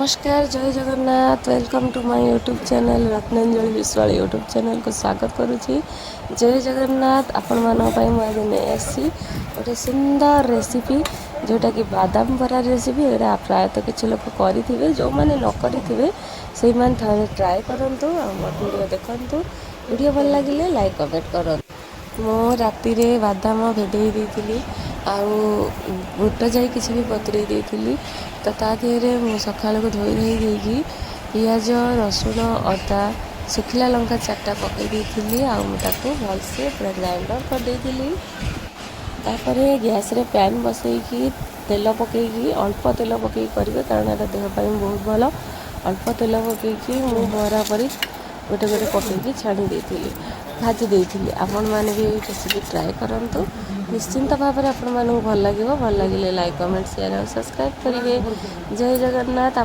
ନମସ୍କାର, ଜୟ Jagannath. Welcome to my YouTube channel। Ratnanjali Biswal YouTube ଚ୍ୟାନେଲ୍କୁ ସ୍ୱାଗତ କରୁଛି। ଜୟ ଜଗନ୍ନାଥ। ଆପଣମାନଙ୍କ ପାଇଁ ମୁଁ ଆଜି ନେଇ ଆସିଛି ଗୋଟେ ସୁନ୍ଦର ରେସିପି, ଯେଉଁଟାକି ବାଦାମ ବରା ରେସିପି। ଏଇଟା ପ୍ରାୟତଃ କିଛି ଲୋକ କରିଥିବେ। ଯେଉଁମାନେ ନ କରିଥିବେ, ସେଇମାନେ ଥରେ ଟ୍ରାଏ କରନ୍ତୁ ଆଉ ମୋ ଭିଡ଼ିଓ ଦେଖନ୍ତୁ। ଭିଡ଼ିଓ ଭଲ ଲାଗିଲେ ଲାଇକ୍, କମେଣ୍ଟ କରନ୍ତୁ। ମୁଁ ରାତିରେ ବାଦାମ ଭେଦେଇ ଦେଇଥିଲି ଆଉ ବୁଟ ଯାଇ କିଛି ବି ବତୁରେଇ ଦେଇଥିଲି। ତ ତା ଦେହରେ ମୁଁ ସକାଳକୁ ଧୋଇ ଧୋଇ ଦେଇକି ପିଆଜ, ରସୁଣ, ଅଦା, ଶୁଖିଲା ଲଙ୍କା ଚାରିଟା ପକାଇ ଦେଇଥିଲି ଆଉ ମୁଁ ତାକୁ ଭଲସେ ପୁରା ଗ୍ରାଇଣ୍ଡର କରିଦେଇଥିଲି। ତାପରେ ଗ୍ୟାସ୍ରେ ପ୍ୟାନ୍ ବସେଇକି ତେଲ ପକାଇକି, ଅଳ୍ପ ତେଲ ପକାଇକି କରିବେ, କାରଣ ଏଇଟା ଦେହ ପାଇଁ ବହୁତ ଭଲ। ଅଳ୍ପ ତେଲ ପକାଇକି ମୁଁ ବରା ପରି ଗୋଟେ ଗୋଟେ ପକାଇକି ଛାଣି ଦେଇଥିଲି, ଭାଜି ଦେଇଥିଲି। ଆପଣମାନେ ବି ଏଇ ରେସିପି ଟ୍ରାଏ କରନ୍ତୁ। ନିଶ୍ଚିନ୍ତ ଭାବରେ ଆପଣମାନଙ୍କୁ ଭଲ ଲାଗିବ। ଭଲ ଲାଗିଲେ ଲାଇକ୍, କମେଣ୍ଟ, ସେୟାର ଆଉ ସବସ୍କ୍ରାଇବ୍ କରିବେ। ଜୟ ଜଗନ୍ନାଥ।